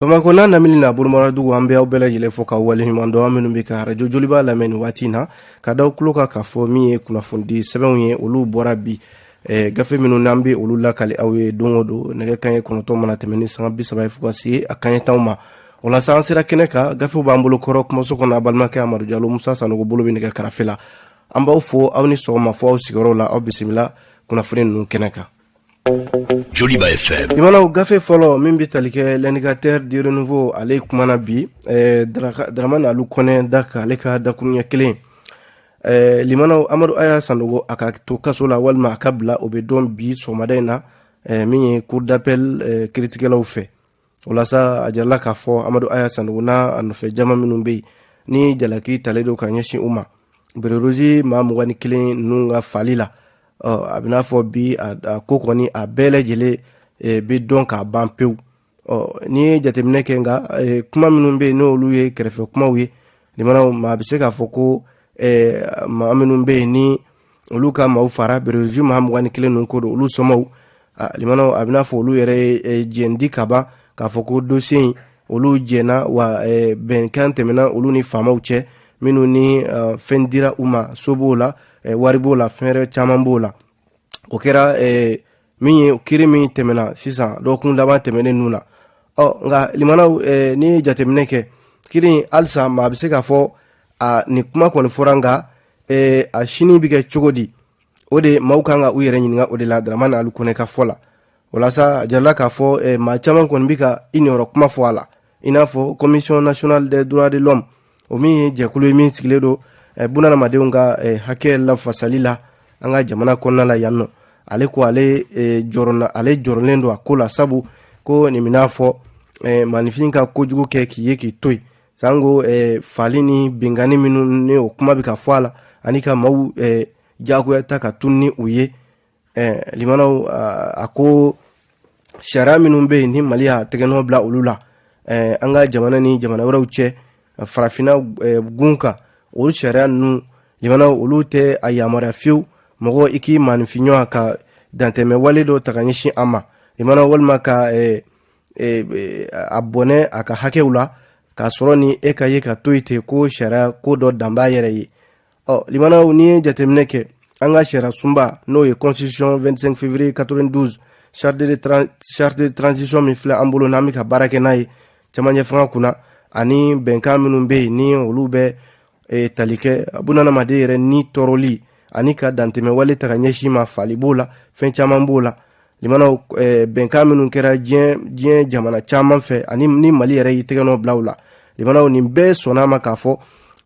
Bamakɔ n'a lamini n'a bolomaradugu, an bɛ aw bɛɛ lajɛlen fo ka waleɲuman dɔn, an minnu bɛ ka arajo Joliba lamɛn nin waati in na, ka da tulo kan k'a fɔ min ye kunnafonidi sɛbɛnw ye, olu bɔra bi. Gafe minnu n'an bɛ olu lakali aw ye don o don, nɛgɛ kanɲɛ 9 mana tɛmɛ ni sanga 30 ye fo ka se a kanɲɛ 10 ma. O la sa, an sera kɛnɛ kan, gafew b'an bolo kɔrɔ kumaso kɔnɔ. A balimakɛ Amadu Jalo, Musa Sanogo bolo bɛ nɛgɛ karafe la. An b'aw fo, aw ni sɔgɔma, fo aw sigiyɔrɔ la, aw bisimila kunnafoni ninnu kɛnɛ kan. Joliba FM. Limanaw, gafe fɔlɔ min bɛ tali kɛ, L'Indicateur du Renouveau, ale kumana bi Dramane Alu Kɔnɛ da kan, ale ka dakuruɲɛ kelen. Limanaw, Amadu Aya Sanogo, a ka to kaso la walima a ka bila, o bɛ dɔn bi sɔgɔmada in na, min ye cour d'appel kiiritigɛlaw fɛ. O la sa, a jirala k'a fɔ Amadu Aya Sanogo n'a a nɔfɛ jama minnu bɛ yen ni jalaki talen don ka ɲɛsin u ma béret rouge maa 21 ninnu ka fali la, ɔ a bɛna fɔ bi a ko kɔni a bɛɛ lajɛlen bɛ dɔn k'a ban pewu. Ɔ n'i ye jateminɛ kɛ, nka kuma minnu bɛ yen, n'olu ye kɛrɛfɛ kumaw ye, limanaw, maa bɛ se k'a fɔ ko maa minnu bɛ yen ni olu ka maaw fara béret rouge maa 21 ninnu ko don, olu somɔgɔw, limanaw, a bɛna fɔ olu yɛrɛ ye jɛn di ka ban k'a fɔ ko dossier in, olu jɛnna wa, bɛnkan tɛmɛna olu ni faamaw cɛ, minnu ni fɛn dira u ma, so b'o la, wari b'o la, fɛn wɛrɛ caman b'o la. O kɛra min ye kiri min tɛmɛna sisan dɔgɔkun laban tɛmɛnen ninnu na. Ɔ nka limanaw, n'i ye jateminɛ kɛ kiri in, halisa maa bɛ se k'a fɔ a nin kuma kɔni fɔra, nka a sini bɛ kɛ cogo di? O de maaw kan ka u yɛrɛ ɲininka o de la, Dramane Alu Kɔnɛ ka fɔ la. O la sa, a jirala k'a fɔ maa caman kɔni bɛ ka i niyɔrɔ kuma fɔ a la, i n'a fɔ Commission nationale des droits de l'homme, o min ye jɛkulu ye min sigilen don bunadamadenw ka hakɛ lafasali la an ka jamana kɔnɔna la yan nɔ. Ale ko ale jɔrɔna, ale jɔrɔlen don a ko la, sabu ko nin bɛna fɔ maaninfin ka kojugu kɛ k'i ye k'i to yen, sango fali ni binkanni minnu ni o kuma bɛ ka fɔ a la, ani ka maaw jagoya ta ka tunu ni u ye. Limanaw, a ko sariya minnu bɛ yen ni Mali y'a tɛgɛnɔ bila olu la, an ka jamana ni jamana wɛrɛw cɛ farafinna gun kan, o sariya ninnu, limanaw, olu tɛ a yamaruya fiyewu mɔgɔ i k'i maaninfin ɲɔgɔn ka dantɛmɛ wale dɔ ta ka ɲɛsin a ma, limanaw, walima ka a bɔnɛ a ka hakɛw la, k'a sɔrɔ ni e ka ye ka to yen ten, ko sariya ko dɔ dan b'a yɛrɛ ye. Ɔ limanaw, n'i ye jateminɛ kɛ an ka sariya sunba, n'o ye constitution 25 février 92, charte de transition min filɛ an bolo n'an bɛ ka baara kɛ n'a ye cɛmancɛ fanga kunna, ani bɛnkan minnu bɛ yen ni olu bɛ tali kɛ bunadamaden yɛrɛ ni tɔɔrɔli ani ka dantɛmɛ wale ta ka ɲɛsin ma, fali b'o la, fɛn caman b'o la, limanaw, bɛnkan minnu kɛra diɲɛ jamana caman fɛ ani ni Mali yɛrɛ y'i tɛgɛnɔ bila u la, limanaw, nin bɛɛ sɔnna ma k'a fɔ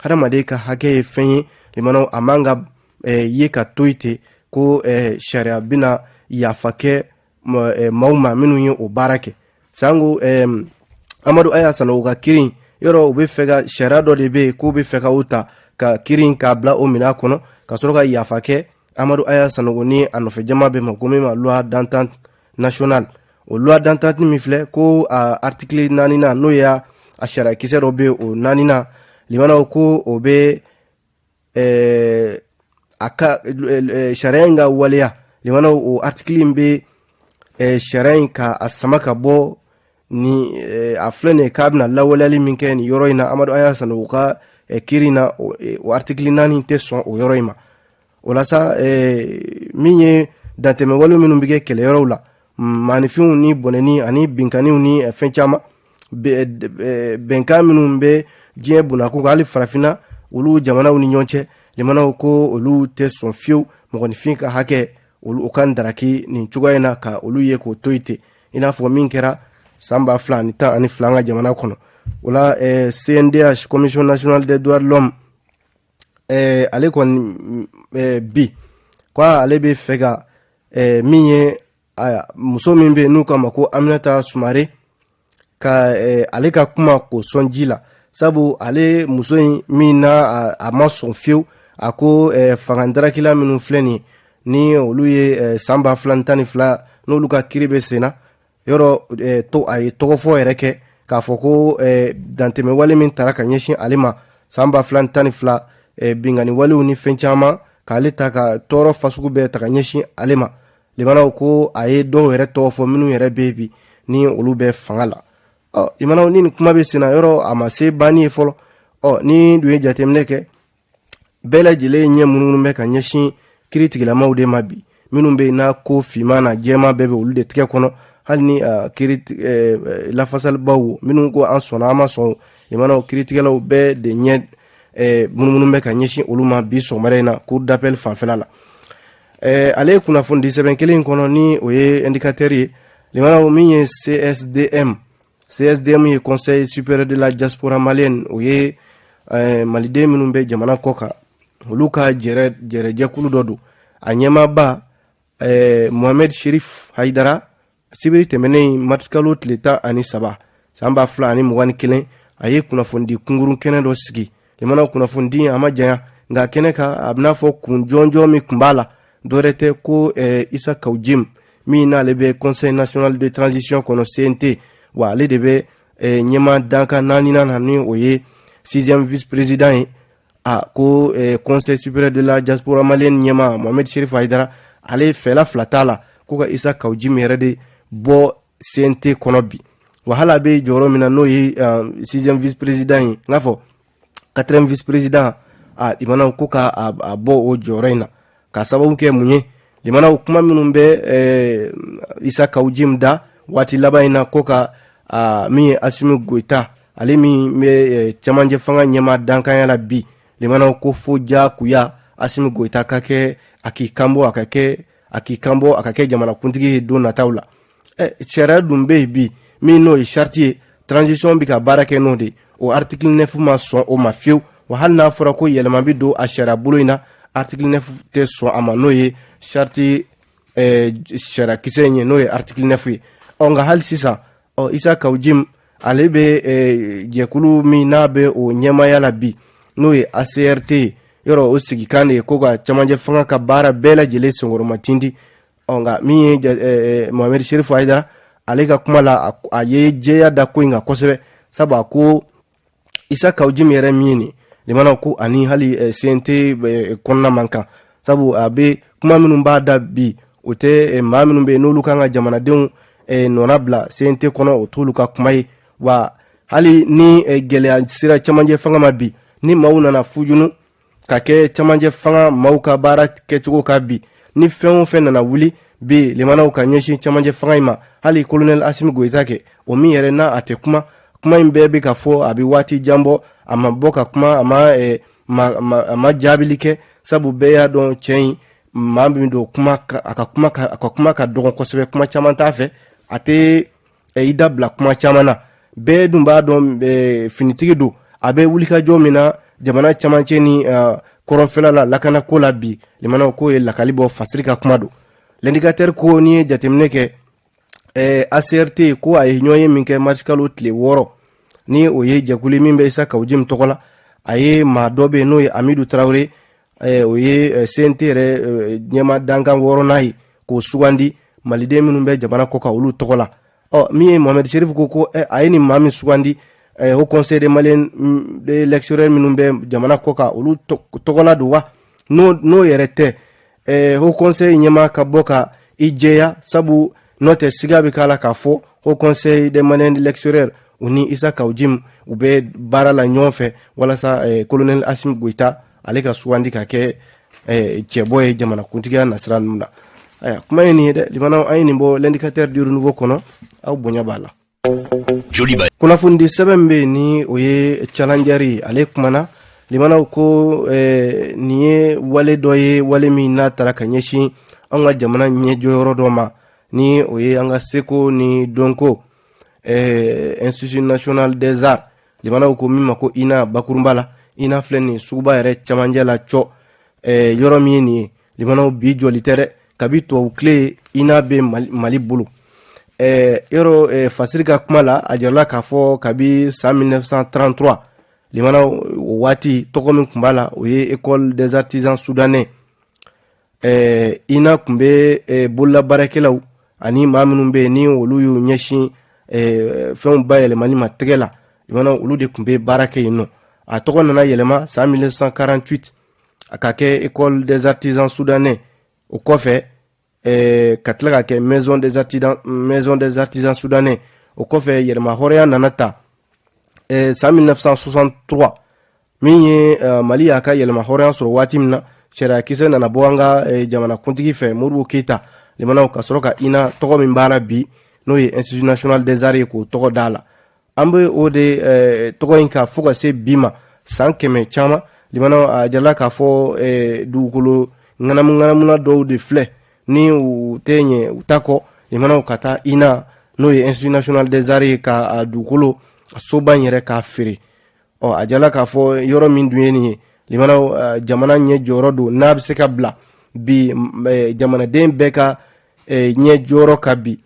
hadamaden ka hakɛ ye fɛn ye, limanaw, a man ka ye ka to yen ten ko sariya bɛna yafa kɛ maaw ma minnu ye o baara kɛ, sango Amadu Aya Sanogo ka kiri yɔrɔ, u bɛ fɛ ka sariya dɔ de bɛ yen k'u bɛ fɛ ka o ta ka kiri k'a bila o minɛn kɔnɔ ka sɔrɔ ka yafa kɛ Amadu Aya Sanogo ni a nɔfɛ jama bɛɛ ma, ko min ma loi d'entente nationale. O loi d'entente min filɛ, ko a article naaninan, n'o y'a a sariya kisɛ dɔ bɛ o naaninan, limanaw, ko o bɛ a ka sariya in ka waleya, limanaw, o article in bɛ sariya in ka a sama ka bɔ ni a filɛ nin ye k'a bɛna lawaleyali min kɛ nin yɔrɔ in na, Amadu Aya Sanogo ka kiri in na, o article 4 tɛ sɔn o yɔrɔ in ma. O la sa, min ye dantɛmɛwale minnu bɛ kɛ kɛlɛyɔrɔw la, maaninfinw ni bɔnɛni ani binkanniw ni fɛn caman, bɛnkan minnu bɛ diɲɛ bunakun kan, hali farafinna olu jamanaw ni ɲɔgɔn cɛ, limanaw, ko olu tɛ sɔn fiyewu mɔgɔninfin ka hakɛ olu o ka daraki nin cogoya in na, ka olu ye k'o to yen ten, i n'a fɔ min kɛra san 2012 an ka jamana kɔnɔ. O la, CNDH, Commission nationale des droits de l'homme, ale kɔni bi ko ale bɛ fɛ ka min ye muso min bɛ yen n'u k'a ma ko Aminata Sumare, ka ale ka kuma k'o sɔn ji la, sabu ale muso in min na a ma sɔn fiyewu, a ko fanga darakila minnu filɛ nin ye ni olu ye san 2012 n'olu ka kiri bɛ sen na yɔrɔ to, a ye tɔgɔfɔ yɛrɛ kɛ k'a fɔ ko dantɛmɛ wale min tara ka ɲɛsin ale ma san 2012, binkanni walew ni fɛn caman, k'ale ta ka tɔɔrɔ fasugu bɛɛ ta ka ɲɛsin ale ma, limanaw, ko a ye dɔw yɛrɛ tɔgɔ fɔ minnu yɛrɛ bɛ bi ni olu bɛ fanga la. Ɔ limanaw, ni nin kuma bɛ senna yɔrɔ, a ma se banni ye fɔlɔ. Ɔ ni dun ye jateminɛ kɛ, bɛɛ lajɛlen ɲɛ munumunu bɛ ka ɲɛsin kiritigilamaw de ma bi, minnu bɛ yen n'a ko finman na jɛman bɛɛ bɛ olu de tigɛ kɔnɔ. Hali ni kiri lafasalibaw minnu ko an sɔnna, an ma sɔn, limanaw, kiritigɛlaw bɛɛ de ɲɛ munumunu bɛ ka ɲɛsin olu ma bi sɔgɔmada in na cour d'appel fanfɛla la. Ale ye kunnafonidi sɛbɛn kelen in kɔnɔ, ni o ye Indicateur ye, limanaw, min ye CSDM. CSDM ye Conseil supérieur de la diaspora malienne. O ye maliden minnu bɛ jamana kɔ kan, olu ka jɛrɛ jɛrɛjɛkulu dɔ don. A ɲɛmaaba Mohamed Sherif Haidara, sibiri tɛmɛnen marisikalo tile 13 san 2021, a ye kunnafonidi kunkurun kɛnɛ dɔ sigi. Limanaw, kunnafonidi a ma janya, nka kɛnɛ kan, a bɛna fɔ kun jɔnjɔn min kun b'a la, dɔwɛrɛ tɛ ko Isa Kaw Jim, min n'ale bɛ Conseil national de transition kɔnɔ, CNT, wa ale de bɛ ɲɛmaa dankan naaninan na, ni o ye sixième vice président ye. A ko Conseil supérieur de la diaspora malienne ɲɛmaa Mohamed Sherif Haidara, ale fɛla fila t'a la ko ka Isa Kaw Jim yɛrɛ de bɔ CNT kɔnɔ bi. Wa hali a bɛ jɔyɔrɔ min na, n'o ye sixième vice président ye, n k'a fɔ quatrième vice président, a limanaw, ko ka a bɔ o jɔyɔrɔ in na. Ka sababu kɛ mun ye? Limanaw, kuma minnu bɛ Isa Kaw Jim da waati laban in na, ko ka min ye Asimi Goyita, ale min bɛ cɛmancɛ fanga ɲɛmaa dankanya la bi, limanaw, ko fo jakuya Asimi Goyita ka kɛ, a k'i kanbɔ, a ka kɛ, a k'i kanbɔ, a ka kɛ jamanakuntigi ye don nataw la. Sariya dun bɛ yen bi min n'o ye charte ye, transition bɛ ka baara kɛ n'o de. O article 9 ma sɔn o ma fiyewu. Wa hali n'a fɔra ko yɛlɛma bɛ don a sariya bolo in na, article 9 tɛ sɔn a ma, n'o ye charte sariyakisɛ in ye, n'o ye article 9 ye. Ɔ nka hali sisan, ɔ Isa Kaw Jim, ale bɛ jɛkulu min n'a bɛ o ɲɛmaaya la bi, n'o ye ACRT ye, yɔrɔ o sigikan de ye ko ka cɛmancɛ fanga ka baara bɛɛ lajɛlen senkɔrɔma tindi. Ɔ nka min ye Mohamed Sherif Haidara, ale ka kuma la, a ye jɛya da ko in kan kosɛbɛ, sabu a ko Isa Kaw Jim yɛrɛ min ye nin, limanaw, ko ani hali CNT kɔnɔna man kan, sabu a bɛ kuma minnu b'a da bi, o tɛ maa minnu bɛ yen n'olu kan ka jamanadenw nɔna bila CNT kɔnɔ, o t'olu ka kuma ye. Wa hali ni gɛlɛya sera cɛmancɛ fanga ma bi, ni maaw nana fujunu ka kɛ cɛmancɛ fanga maaw ka baara kɛcogo ka bi, ni fɛn o fɛn nana wuli bi, limanaw, ka ɲɛsin cɛmancɛ fanga in ma, hali colonel Asimi Goyita kɛ, o min yɛrɛ n'a a tɛ kuma, kuma in bɛɛ bɛ ka fɔ, a bɛ waati jan bɔ, a ma bɔ ka kuma, a ma jaabili kɛ, sabu bɛɛ y'a dɔn cɛ in maa min don, kuma a ka kuma ka a ka kuma ka dɔgɔn kosɛbɛ, kuma caman t'a fɛ, a tɛ i da bila kuma caman na. Bɛɛ dun b'a dɔn finitigi don, a bɛ wulikajɔ min na jamana camancɛ ni kɔrɔnfɛla la lakanako la bi, limanaw, k'o ye lakali bɔ. Fasiri ka kuma don. L'Indicateur ko n'i ye jateminɛ kɛ, ACRT ko a ye ɲɔgɔn ye min kɛ marisikalo tile 6, ni o ye jɛkulu min bɛ Isa Kaw Jim tɔgɔ la, a ye maa dɔ bɛ yen n'o ye Amidu Tarawele, o ye CNT yɛrɛ ɲɛma dankan wɔɔrɔnan ye, k'o sugandi maliden minnu bɛ jamana kɔ kan, olu tɔgɔ la. Ɔ min ye Mohamed Sherif ko a ye nin maa min sugandi Haut Conseil des Maliens de l'extérieur minnu bɛ jamana kɔ kan, olu tɔgɔla don wa? N'o yɛrɛ tɛ, Haut Conseil ɲɛmaa ka bɔ ka i jɛya, sabu n'o tɛ, siga bɛ k'a la k'a fɔ Haut Conseil des Maliens de l'extérieur, u ni Isa Kaw Jim, u bɛ baara la ɲɔgɔn fɛ walasa colonel Asimi Goyita, ale ka sugandi ka kɛ cɛbɔ ye jamanakuntigiya nasira ninnu na. Ayiwa, kuma ye nin ye dɛ, limanaw, an ye nin bɔ L'Indicateur du Renouveau kɔnɔ, aw bonya b'a la. Joliba. Kunnafonidi sɛbɛn min bɛ yen, ni o ye Challenger ye, ale kumana, limanaw, ko nin ye wale dɔ ye, wale min n'a taara ka ɲɛsin an ka jamana ɲɛjɔyɔrɔ dɔ ma, ni o ye an ka seko ni dɔnko Institut national des arts, limanaw, ko min ma ko INA bakurunba la. INA filɛ nin suguba yɛrɛ camancɛ la cɔ. Yɔrɔ min ye nin ye, limanaw, bi jɔli tɛ dɛ, kabi tubabu tile INA bɛ Mali bolo. Yɔrɔ Fasiri ka kuma la, a jirala k'a fɔ kabi san 1933, limanaw, o waati tɔgɔ min tun b'a la, o ye École des artisans soudanais. INA tun bɛ bololabaarakɛlaw ani maa minnu bɛ yen ni olu y'u ɲɛsin fɛnw bayɛlɛmali ma tɛgɛ la, limanaw, olu de tun bɛ baara kɛ yen nɔ. A tɔgɔ nana yɛlɛma san 1948 a ka kɛ École des artisans soudanais. O kɔfɛ, ka tila ka kɛ Maison des artisans soudanais. O kɔfɛ, yɛrɛma hɔrɔnya nana ta san 1963. Min ye Mali y'a ka yɛlɛma hɔrɔnya sɔrɔ waati min na, sariyakisɛ nana bɔ an ka jamana kuntigi fɛ, Modibo Keyita. Limanaw, ka sɔrɔ ka INA tɔgɔ min b'a la bi, n'o ye Institut national des arts ye, k'o tɔgɔ d'a la. An bɛ o de tɔgɔ in kan fo ka se bi ma, san 100 caman. Limanaw, a jirala k'a fɔ dugukolo ŋanamu ŋanamuna dɔw de filɛ ni u tɛ ɲɛ u ta kɔ. Limanaw, ka taa INA, n'o ye Institut national des arts ye, ka dugukolo soba in yɛrɛ k'a feere. Ɔ, a jala k'a fɔ yɔrɔ min dun ye nin ye, limanaw, jamana ɲɛ jɔyɔrɔ don, n'a bɛ se ka bila bi jamanaden bɛɛ ka ɲɛ jɔyɔrɔ ka bi.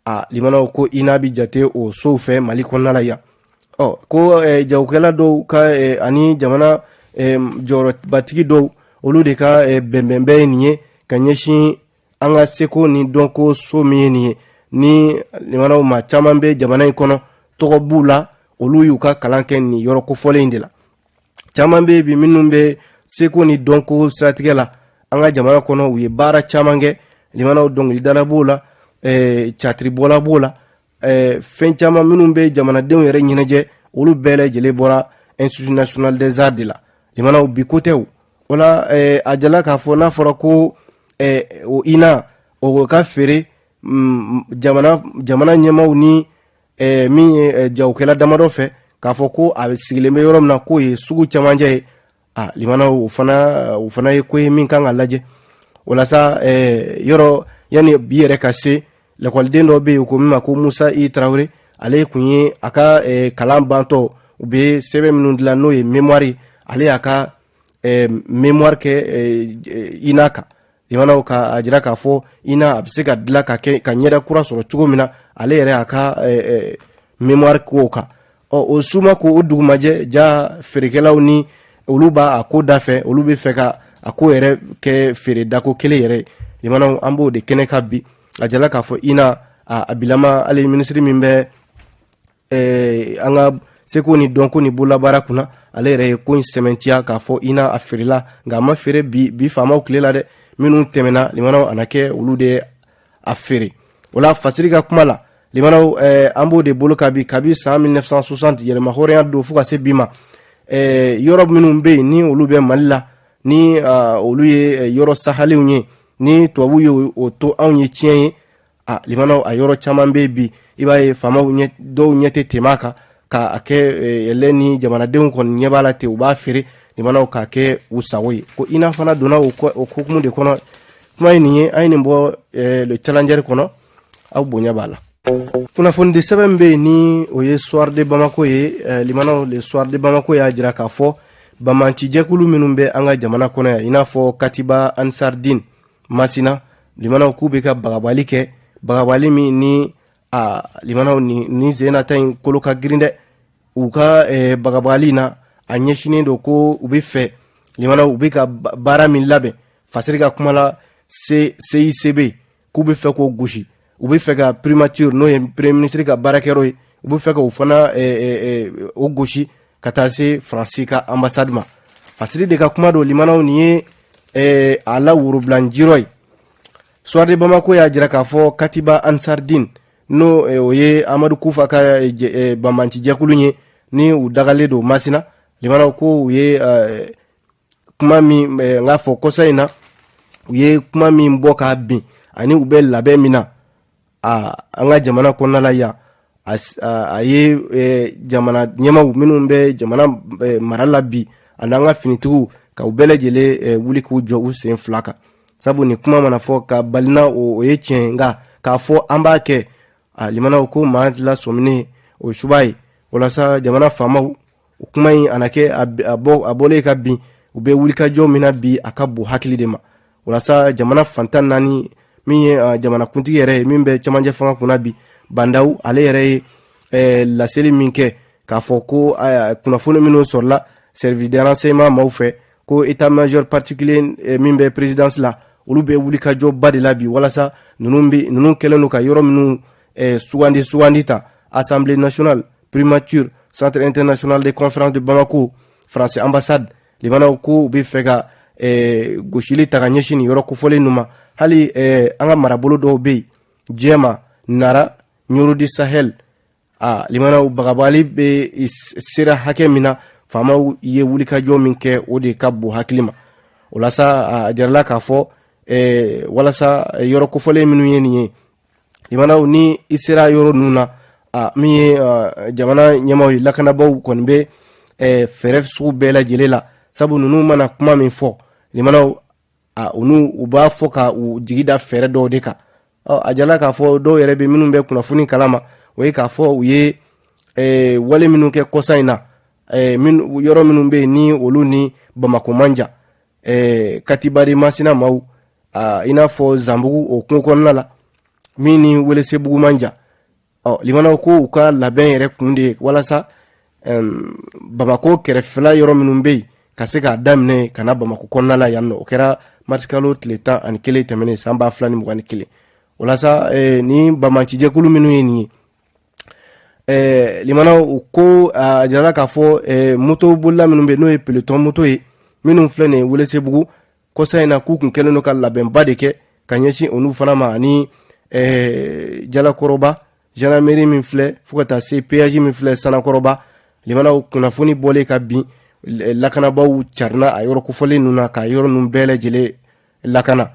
A limanaw, ko INA bɛ jate o sow fɛ Mali kɔnɔna la yan. Ɔ, ko jagokɛla dɔw ka ani jamana jɔyɔrɔbatigi dɔw, olu de ka bɛnbɛnbɛn ye nin ye ka ɲɛsin an ka seko ni dɔnko so min ye nin ye. Ni limanaw, maa caman bɛ jamana in kɔnɔ, tɔgɔ b'u la, olu y'u ka kalan kɛ nin yɔrɔ kofɔlen in de la. Caman bɛ bi minnu bɛ seko ni dɔnko siratigɛ la an ka jamana kɔnɔ, u ye baara caman kɛ. Limanaw, dɔnkilidala b'o la, catiribɔla b'o la, fɛn caman minnu bɛ jamanadenw yɛrɛ ɲɛnajɛ, olu bɛɛ lajɛlen bɔra Institut national des arts de la. Limanaw, bi ko tɛ o. O la, a jala k'a fɔ n'a fɔra ko o INA o ka feere jamana ɲɛmaaw ni min ye jagokɛla damadɔ fɛ, k'a fɔ ko a sigilen bɛ yɔrɔ min na, k'o ye sugu camancɛ ye, a limanaw, o fana ye ko ye min kan ka lajɛ. Walasa yɔrɔ yanni bi yɛrɛ ka se, lakɔliden dɔ bɛ yen ko min ma ko Musa I Tarawele, ale tun ye a ka kalan bantɔ, u bɛ sɛbɛn minnu dilan, n'o ye mémoire, ale y'a ka mémoire kɛ INA kan. Limanaw, ka a jira k'a fɔ INA a bɛ se ka dilan ka kɛ ka ɲɛda kura sɔrɔ cogo min na, ale yɛrɛ y'a ka mémoire k'o kan. Ɔ, o suma ko o dugumajɛ ja, feerekɛlaw ni olu b'a a ko da fɛ, olu bɛ fɛ ka a ko yɛrɛ kɛ feere dako kelen yɛrɛ ye. Limanaw, an b'o de kɛnɛ kan bi. A jala k'a fɔ INA a bilama, hali minisiri min bɛ an ka seko ni dɔnko ni bololabaara kunna, ale yɛrɛ ye ko in sɛmɛntiya k'a fɔ INA a feerela, nka a ma feere bi bi faamaw tile la dɛ, minnu tɛmɛna. Limanaw, a na kɛ olu de a feere. O la, Fasiri ka kuma la, limanaw, an b'o de bolo ka bi. Kabi san 1960 yɛlɛma hɔrɔnya don fo ka se bi ma, yɔrɔ minnu bɛ yen ni olu bɛ Mali la, ni olu ye yɔrɔ sahalenw ye, ni tubabu ye o to anw ye tiɲɛ ye, a limanaw, a yɔrɔ caman bɛ bi, i b'a ye faamaw dɔw ɲɛ tɛ tɛmɛ a kan k'a kɛ yɛlɛ ni jamanadenw kɔni ɲɛ b'a la ten, u b'a feere, limanaw, k'a kɛ u sago ye. Ko INA fana donna o hokumu de kɔnɔ. Kuma ye nin ye, an ye nin bɔ Le Challenger kɔnɔ, aw bonya b'a la. Kunnafonidi sɛbɛn bɛ yen ni o ye Soir de Bamako ye. Limanaw, Le Soir de Bamako y'a jira k'a fɔ banbaacijɛkulu minnu bɛ an ka jamana kɔnɔ yan, i n'a fɔ Katiba Ansardin Masina, limanaw, k'u bɛ ka bagabali kɛ, bagabali min ni a limanaw, ni zenata in kolo ka girin dɛ. U ka bagabali na, a ɲɛsinnen don ko u bɛ fɛ, limanaw, u bɛ ka baara min labɛn, Fasiri ka kuma la, CICB, k'u bɛ fɛ k'o gosi, u bɛ fɛ ka primature, n'o ye premier ministre ka baarakɛyɔrɔ ye, u bɛ fɛ k'o fana o gosi ka taa se Faransi ka ambassade ma. Fasiri de ka kuma don. Limanaw, nin ye a la worobilan jirɔ ye. Soir de Bamako y'a jira k'a fɔ Katiba Ansardin, n'o o ye Amadu Kufa ka banbancijɛkulu ye, ni u dagalen don Masina, limanaw, ko u ye kuma min n k'a fɔ kɔsa in na, u ye kuma min bɔ k'a bin ani u bɛ labɛn min na a an ka jamana kɔnɔna la yan, a ye jamana ɲɛmaw minnu bɛ jamana mara la bi, ani an ka finitigiw, ka u bɛɛ lajɛlen wuli k'u jɔ u sen fila kan. Sabu nin kuma mana fɔ ka balina, o ye tiɲɛ, nka k'a fɔ an b'a kɛ, a limanaw, ko maa la sɔminen o ye suba ye. Walasa jamana faamaw, o kuma in a na kɛ a bɔlen ka bin, u bɛ wulikajɔ min na bi, a ka bon hakili de ma. Walasa jamana fantan naani, min ye jamanakuntigi yɛrɛ ye, min bɛ camancɛ fanga kunna bi, Bah N'Daw, ale yɛrɛ ye laseli min kɛ k'a fɔ ko kunnafoni minnu sɔrɔla service de renseignement maaw fɛ, ko état major particulier min bɛ présidence la, olu bɛ wulikajɔba de la bi, walasa ninnu bɛ ninnu kɛlen don ka yɔrɔ minnu sugandi sugandi ta, Assemblée nationale, primature, Centre international de conférence de Bamako, France ambassade, limanaw, ko u bɛ fɛ ka gosili ta ka ɲɛsin nin yɔrɔ kofɔlen ninnu ma. Hali an ka marabolo dɔw bɛ yen, Jɛma, Nara, Nioro du Sahel. A limanaw, bagabagali bɛ sera hakɛ min na, faamaw ye wulikajɔ min kɛ, o de ka bon hakili ma. O la sa, a jirala k'a fɔ walasa yɔrɔ kofɔlen minnu ye nin ye, limanaw, ni i sera yɔrɔ ninnu na, a min ye jamana ɲɛmaaw ye, lakanabaaw kɔni bɛ fɛɛrɛ sugu bɛɛ lajɛlen la, sabu ninnu mana kuma min fɔ, limanaw, a olu u b'a fɔ ka u jigi da fɛɛrɛ dɔw de kan. Ɔ, a jirala k'a fɔ dɔw yɛrɛ bɛ minnu bɛ kunnafoni kalama, o ye k'a fɔ u ye wale minnu kɛ kɔsa in na, yɔrɔ minnu bɛ yen ni olu ni Bamakɔ man jan, Katiba de Masina maaw, i n'a fɔ Zanbugu, o kungo kɔnɔna la min ni Welesebugu man jan. Ɔ, limanaw, ko u ka labɛn yɛrɛ kun de ye walasa Bamakɔ kɛrɛfɛla yɔrɔ minnu bɛ yen ka se k'a daminɛ ka na Bamakɔ kɔnɔna la yan nɔ. O kɛra marisikalo tile 11 tɛmɛnen san 2021. O la sa, ni banbaacijɛkulu minnu ye nin ye, limanaw, u ko a jirala k'a fɔ moto bolila minnu bɛ, n'o ye peloton moto ye, minnu filɛ nin ye Welesebugu kɔsa in na, k'u kun kɛlen don ka labɛnba de kɛ ka ɲɛsin olu fana ma, ani Jalakɔrɔba gendarmerie min filɛ, fo ka taa se péage min filɛ Sanakɔrɔba. Limanaw, kunnafoni bɔlen ka bin, lakanabaaw carinna a yɔrɔ kofɔlen ninnu na ka yɔrɔ ninnu bɛɛ lajɛlen lakana.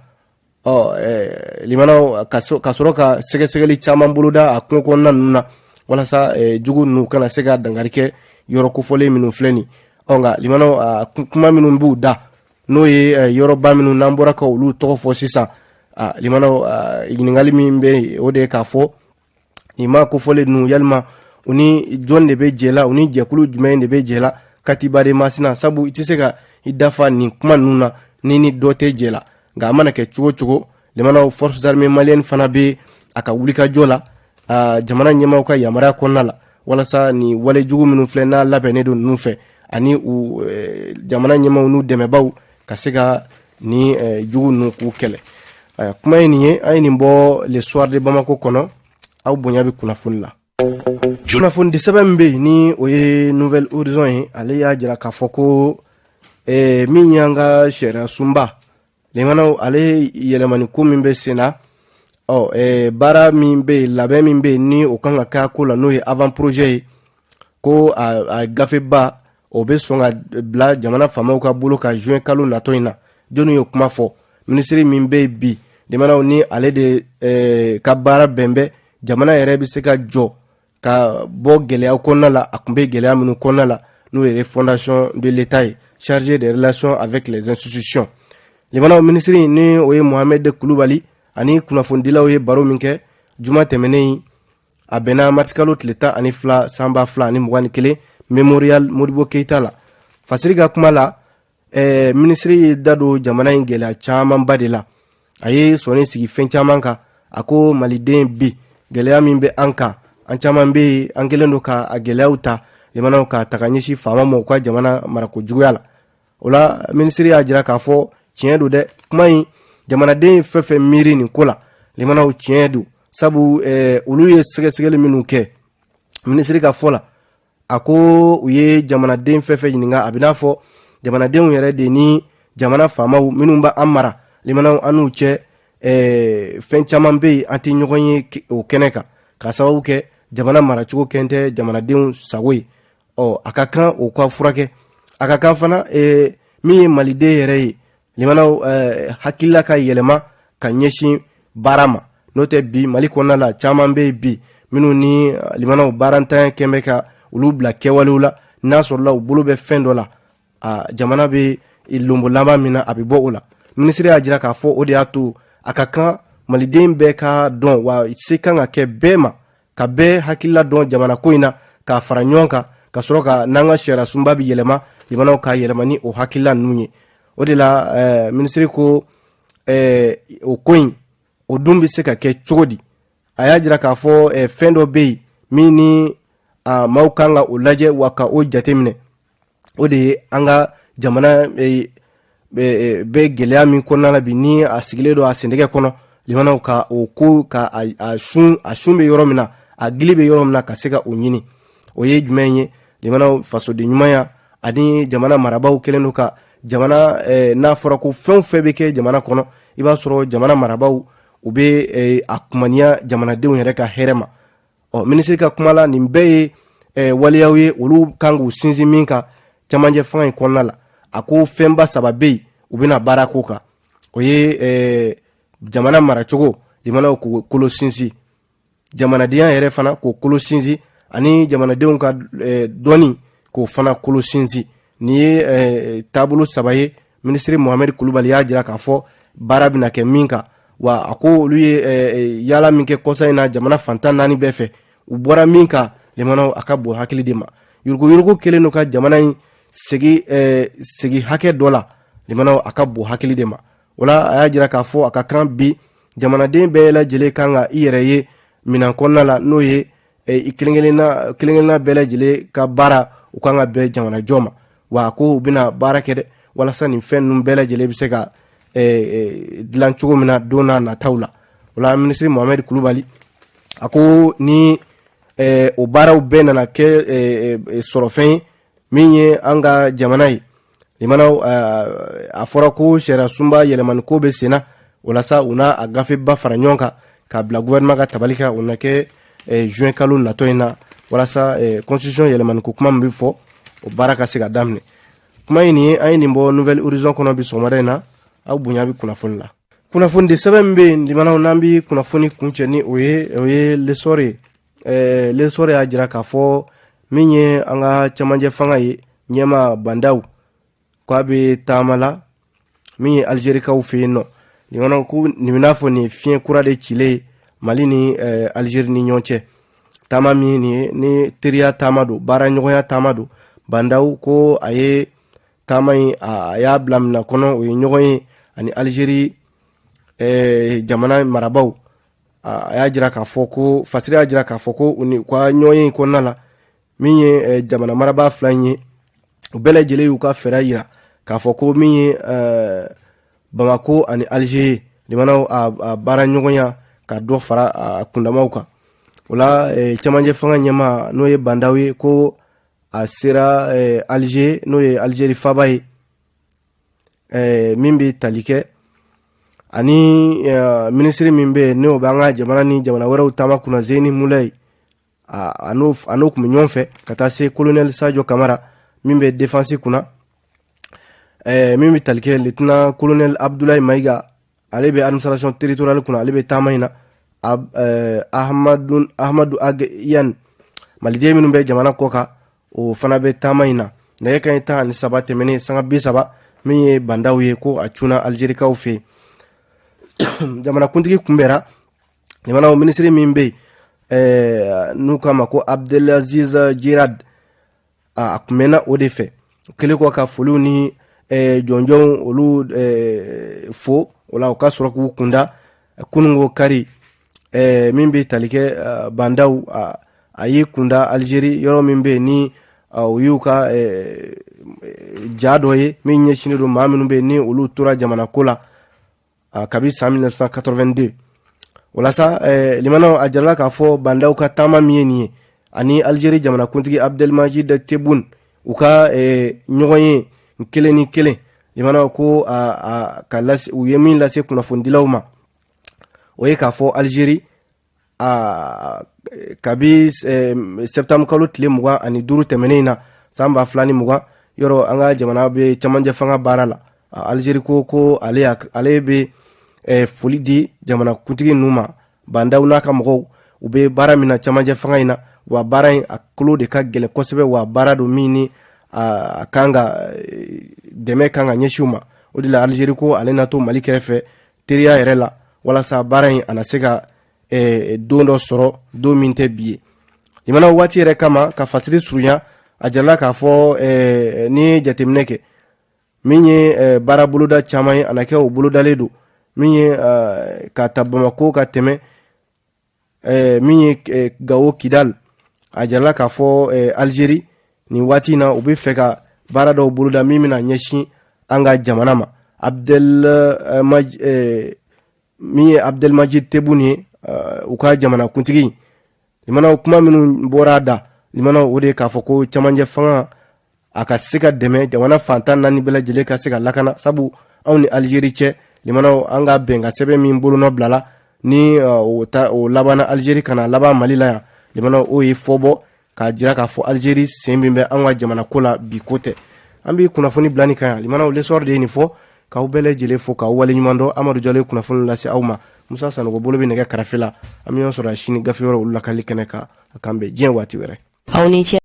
Ɔ, limanaw, ka sɔrɔ ka sɛgɛsɛgɛli caman boloda a kungo kɔnɔna ninnu na walasa jugu ninnu kana se ka dankari kɛ yɔrɔ kofɔlen minnu filɛ nin. Ɔ, nka limanaw, kuma minnu b'u da, n'o ye yɔrɔba minnu n'an bɔra ka olu tɔgɔ fɔ sisan, limanaw, ɲininkali min bɛ yen, o de ye k'a fɔ nin maa kofɔlen ninnu, yalima u ni jɔn de bɛ jɛ la, u ni jɛkulu jumɛn de bɛ jɛ la Katiba de Masina? Sabu i tɛ se ka i dafa nin kuma ninnu na ni dɔ tɛ jɛ la. Nka a mana kɛ cogo cogo, limanaw, forces armées maliennes fana bɛ a ka wulikajɔ la jamana ɲɛmaaw ka yamaruya kɔnɔna la, walasa ni walejugu minnu filɛ n'a labɛnnen don ninnu fɛ, ani u jamana ɲɛmaaw n'u dɛmɛbaw ka se ka ni jugu ninnu k'u kɛlɛ. Kuma ye nin ye, an ye nin bɔ Le Soir de Bamako kɔnɔ. Aw bonya bɛ kunnafoni la. Kunnafoni di sɛbɛn min bɛ yen, ni o ye Nouvel Horizon ye, ale y'a jira k'a fɔ ko min y'an ka sariya sunba, limanaw, ale yɛlɛmani ko min bɛ sen na, ɔ, baara min bɛ yen, labɛn min bɛ yen ni o kan ka kɛ a ko la, n'o ye avant projet ye, ko a gafeba o bɛ sɔn ka bila jamana faamaw ka bolo ka juin kalo natɔ in na. Jɔnni ye kuma fɔ? Minisiri min bɛ yen bi, limanaw, ni ale de ka baara bɛn bɛ jamana yɛrɛ bɛ se ka jɔ ka bɔ gɛlɛya kɔnɔna la, a tun bɛ gɛlɛya minnu kɔnɔna la, n'o ye fondation de l'État ye, chargé des relations avec les institutions. Limanaw, minisiri ni o ye Mohamed Kulubali, ani kunnafonidilaw ye baro min kɛ juma tɛmɛnen, a bɛnna marisikalo tile 12 san 2021, Mémorial Modibo Keyita la. Fasiri ka kuma la, minisiri ye da don jamana in gɛlɛya camanba de la. A ye sɔnni sigi fɛn caman kan. A ko maliden bi, gɛlɛya min bɛ an kan, an caman bɛ yen, an kɛlen don ka a gɛlɛyaw ta, limanaw, ka ta ka ɲɛsin faama ma u ka jamana marako juguya la. O la, minisiri y'a jira k'a fɔ tiɲɛ don dɛ, kuma in, jamanaden ye fɛn fɛn miiri nin ko la, limanaw, tiɲɛ don, sabu olu ye sɛgɛsɛgɛli minnu kɛ, minisiri ka fɔ la, a ko u ye jamanaden fɛn fɛn ɲininka, a bɛ n'a fɔ jamanadenw yɛrɛ de ni jamana faamaw minnu b'an mara, limanaw, an n'u cɛ fɛn caman bɛ yen, an tɛ ɲɔgɔn ye o kɛnɛ kan, k'a sababu kɛ jamana maracogo kɛn tɛ jamanadenw sago ye. Ɔ, a ka kan o ka furakɛ. A ka kan fana, min ye maliden yɛrɛ ye, limanaw, hakilila ka yɛlɛma ka ɲɛsin baara ma. N'o tɛ, bi Mali kɔnɔna la, caman bɛ yen bi minnu ni, limanaw, baarantanya kɛn bɛ ka olu bila kɛwalew la. N'a sɔrɔla u bolo bɛ fɛn dɔ la, a jamana bɛ lonbo laban min na, a bɛ bɔ o la. Minisiri y'a jira k'a fɔ o de y'a to a ka kan maliden bɛɛ ka dɔn wa se kan ka kɛ bɛɛ ma ka bɛɛ hakilila dɔn jamana ko in na, k'a fara ɲɔgɔn kan, ka sɔrɔ ka n'an ka sariya sunba bɛ yɛlɛma, limanaw, k'a yɛlɛma ni o hakilila ninnu ye. O de la, minisiri ko o ko in, o dun bɛ se ka kɛ cogo di? A y'a jira k'a fɔ fɛn dɔ bɛ yen min ni a maaw kan ka o lajɛ wa ka o jateminɛ. O de ye an ka jamana bɛ gɛlɛya min kɔnɔna la bi, ni a sigilen don a sendɛgɛ kɔnɔ, limanaw, ka o ko ka a sun bɛ yɔrɔ min na, a gili bɛ yɔrɔ min na, ka se ka o ɲini. O ye jumɛn ye, limanaw? Fasoden ɲumanya ani jamana marabaaw kɛlen don ka jamana, n'a fɔra ko fɛn o fɛn bɛ kɛ jamana kɔnɔ, i b'a sɔrɔ jamana marabaaw u bɛ a kumaniya jamanadenw yɛrɛ ka hɛrɛ ma. Ɔ, minisiri ka kuma la, nin bɛɛ ye waleyaw ye olu kan k'u sinsin min kan camancɛ fanga in kɔnɔna la. A ko fɛnba saba bɛ yen u bɛna baara ko kan, o ye jamana maracogo limanaw k'o kolo sinsin, jamanadenya yɛrɛ fana k'o kolo sinsin, ani jamanadenw ka dɔnni k'o fana kolo sinsin. Nin ye taabolo saba ye minisiri Mohamɛdi Kulubali y'a jira k'a fɔ baara bɛna kɛ min kan. Wa a ko olu ye yaala min kɛ kɔsa in na jamana fan 14 bɛɛ fɛ, u bɔra min kan limanaw, a ka bon hakili de ma. Yuruguyurugu kɛlen don ka jamana in segi hakɛ dɔ la limanaw, a ka bon hakili de ma. O la, a y'a jira k'a fɔ a ka kan bi jamanaden bɛɛ lajɛlen kan ka i yɛrɛ ye minan kɔnɔna la, n'o ye i kelen-kelenna kelen-kelenna bɛɛ lajɛlen ka baara, u kan ka bɛn jamana jɔ ma. Wa a ko u bɛna baara kɛ dɛ walasa nin fɛn ninnu bɛɛ lajɛlen bɛ se ka dilan cogo min na don n'a nataw la. O la, minisiri Mohamɛdi Kulubali a ko ni o baaraw bɛɛ nana kɛ sɔrɔfɛn ye min ye an ka jamana ye limanaw, a fɔra ko sariya sunba yɛlɛmani ko bɛ senna. O la sa, u n'a a gafeba fara ɲɔgɔn kan k'a bila gouvernement ka tabali kan. O na kɛ juin kalo natɔ in na, walasa constitution yɛlɛmani ko kuma min bɛ fɔ, o baara ka se ka daminɛ. Kuma in nin ye, an ye nin bɔ Nouvel Horizon kɔnɔ bi sɔgɔmada in na. Aw bonya bɛ kunnafoni la. Kunnafoni de sɛbɛn min bɛ yen limanaw, n'an bɛ kunnafoni kuncɛ ni o ye, o ye L'Essor ye. L'Essor y'a jira k'a fɔ min ye an ka camancɛ fanga ye ɲɛma Bah N'Daw, k'a bɛ taama la min ye Alizerikaw fɛ yen nɔ. Limanaw, ko nin bɛ n'a fɔ nin fiɲɛ kura de cilen ye Mali ni Alizeri ni ɲɔgɔn cɛ. Taama min nin ye, ni teriya taama don, baara ɲɔgɔnya taama don. Bah N'Daw ko a ye taama in, a y'a bila minɛ kɔnɔ, o ye ɲɔgɔn ye ani Alizeri jamana marabaaw. A y'a jira k'a fɔ ko fasiri y'a jira k'a fɔ ko u ni u ka ɲɔgɔn ye in kɔnɔna la, min ye jamana marabaa fila in ye, u bɛɛ lajɛlen y'u ka fɛɛrɛ yira k'a fɔ ko min ye Bamako ani Alize ye limanaw, a baara ɲɔgɔnya ka dɔ fara a kundamaw kan. O la, camancɛ fanga ɲɛmaa, n'o ye Bah N'Daw ye, ko a sera Alize, n'o ye Alizeri faba ye, min bɛ tali kɛ ani minisiri min bɛ yen, n'o bɛ an ka jamana ni jamana wɛrɛw taama kunna, Zeni Mulayi, a n'o tun bɛ ɲɔgɔn fɛ, ka taa se colonel Sadio Kamara min bɛ défense kunna, min bɛ tali kɛ lieutenant colonel Abdoulaye Mayiga, ale bɛ administration territoriale kunna, ale bɛ taama in na, Ahmadu Ag Yan, maliden minnu bɛ jamana kɔ kan, o fana bɛ taama in na. Nɛgɛ kanɲɛ 13 tɛmɛnen sanga 30, min ye Bah N'Daw ye, ko a cunna Alizerikaw fɛ yen, jamanakuntigi kunbɛra. Jamana minisiri min bɛ yen n'u k'a ma ko Abdelaziz Djerad, a kunbɛnna o de fɛ. Kɛlen kɔ ka foliw ni jɔnjɔnw olu fo, o la u ka sɔrɔ k'u kunda kununko kari min bɛ tali kɛ Bah N'Daw, a y'i kunda Alizeri yɔrɔ min bɛ yen ni o y'u ka ja dɔ ye min ɲɛsinnen don maa minnu bɛ yen ni olu tora jamana ko la kabi san 1982. O la sa, limanaw, a jirala k'a fɔ Bah N'Daw ka taama min ye nin ye, ani Alizeri jamanakuntigi Abdelmajid Tebboune, u ka ɲɔgɔn ye kelen ni kelen, limanaw, ko a ka lase, u ye min lase kunnafonidilaw ma, o ye k'a fɔ Alizeri a kabi septembre kalo tile 25 tɛmɛnen in na san 2020, yɔrɔ an ka jamana bɛ camancɛ fanga baara la, Alizeri ko ale bɛ foli di jamanakuntigi ninnu ma, Bah N'Daw n'a ka mɔgɔw, u bɛ baara min na camancɛ fanga in na. Wa baara in, a kolo de ka gɛlɛn kosɛbɛ, wa baara don min ni a kan ka dɛmɛ kan ka ɲɛsin u ma. O de la, Alizeri ko ale na to Mali kɛrɛfɛ teriya yɛrɛ la, walasa baara in a na se ka don dɔ sɔrɔ, don min tɛ bi ye. Limana, waati yɛrɛ kama, ka fasiri surunya, a jirala k'a fɔ n'i ye jateminɛ kɛ min ye baara boloda caman ye, a na kɛ o bolodalen don min ye ka ta Bamako ka tɛmɛ min ye Gawo, Kidal. A jirala k'a fɔ Alizeri nin waati in na, u bɛ fɛ ka baara dɔw boloda min bɛna ɲɛsin an ka jamana ma. Abdel min ye Abdelmajid Tebboune ye, u ka jamanakuntigi, limanaw, kuma minnu bɔra a da limanaw, o de ye k'a fɔ ko camancɛ fanga a ka se ka dɛmɛ, jamana fan 14 bɛɛ lajɛlen ka se ka lakana, sabu anw ni Alizeri cɛ limanaw, an ka bɛnkan sɛbɛn min bolonɔ bilala ni o labanna Alizeri ka na laban Mali la yan. Limanaw, o ye fɔbɔ k'a jira k'a fɔ Algérie sen min bɛ an ka jamana ko la, bi ko tɛ. An bɛ kunnafoni bila nin kan yan. Limanaw, L'Essor de ye nin fɔ. K'aw bɛɛ lajɛlen fo k'aw waleɲuman dɔn. Amadu Jalo ye kunnafoni lase aw ma, Musa Sanogo bolo bɛ nɛgɛ karafe la. An bɛ ɲɔgɔn sɔrɔ sini gafe wɛrɛ, olu lakali kɛnɛ kan. A k'an bɛn diɲɛ waati wɛrɛ. Aw ni ce.